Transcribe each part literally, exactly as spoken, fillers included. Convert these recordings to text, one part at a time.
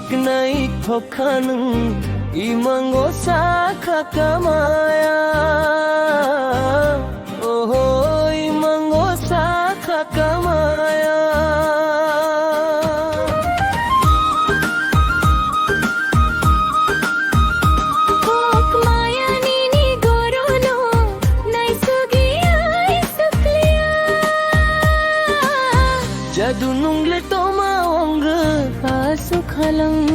Aswknai thokha nwng imango sakha kamaya. Oho, imango sakha kamaya. Kok maya nini gorono naisugi ai sukliya. Jadu nungle toma wangga asuk halang.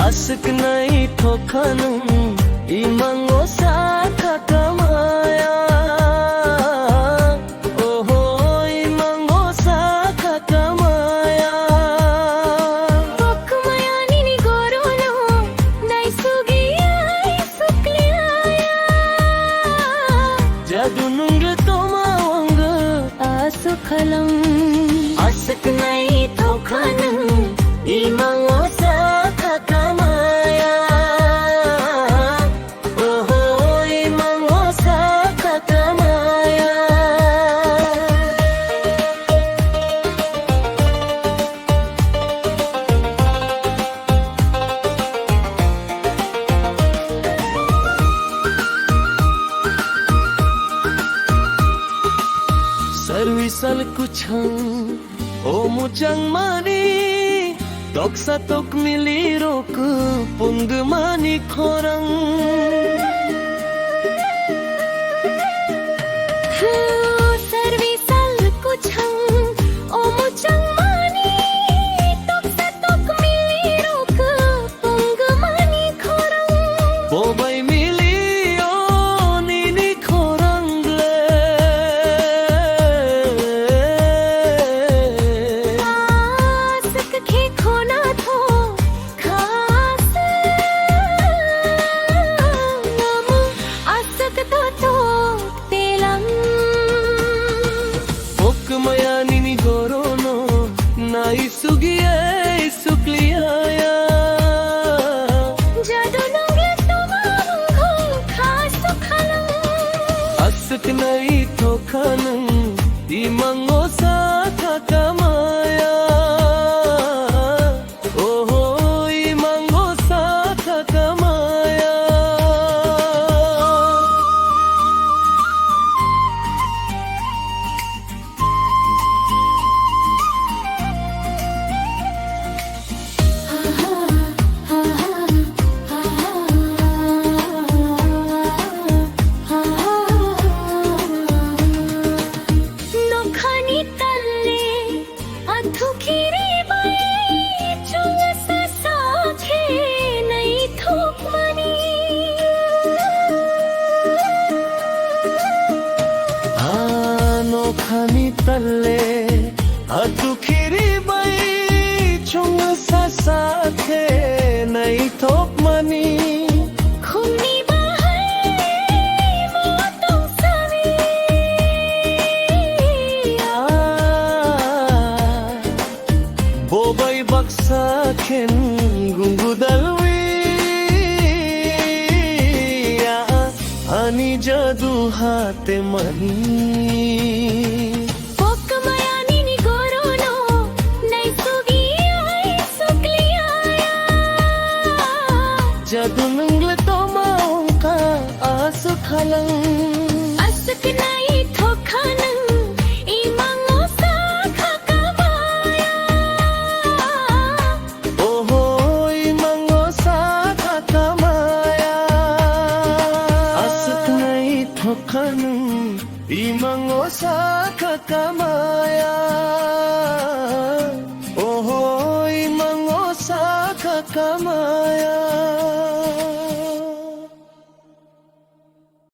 Aswknai thokha nwng imango sakha kamaya. Oho, imango sakha kamaya. Kokmaya nini gorono naisugi ai sukliya. Jadu nungle toma wangga aswk halang. Aswknai thokha nwng imango sakha kamaya. Oho, imango sakha kamaya. Sarwi sal kuchang o muchang mani, toksa tok mili rok pungmani khorang. Sarwi sal kuchang o muchang mani, toksa tok mili rok pungmani khorang. Bobai mili o nini khorang le. Aswk khe khona tho khaswk namu aswk to to telang. Kokmaya nini gorono naisugi ai sukliya. Jadu nungle toma wngkha sukhalang. Aswknai thokha nwng imango sakha kamaya. Oho, imango sakha kamaya. Nokhani talle athukhiri bai chungsa sakhe naithokmani. Ano khani talle athukhiri bai chungsa sakhe naithokmani. Khumni bahai mo tong sani. Bobai baksa khen gungu dalwi. Ani jadu hate mani. Kokmaya nini gorono naisugi ai sukliya. Jadu nungle toma wngkha aswk halang. Aswknai thokha nwng imango sakha kamaya. Oho, imango sakha kamaya. Aswknai thokha nwng imango sakha kamaya.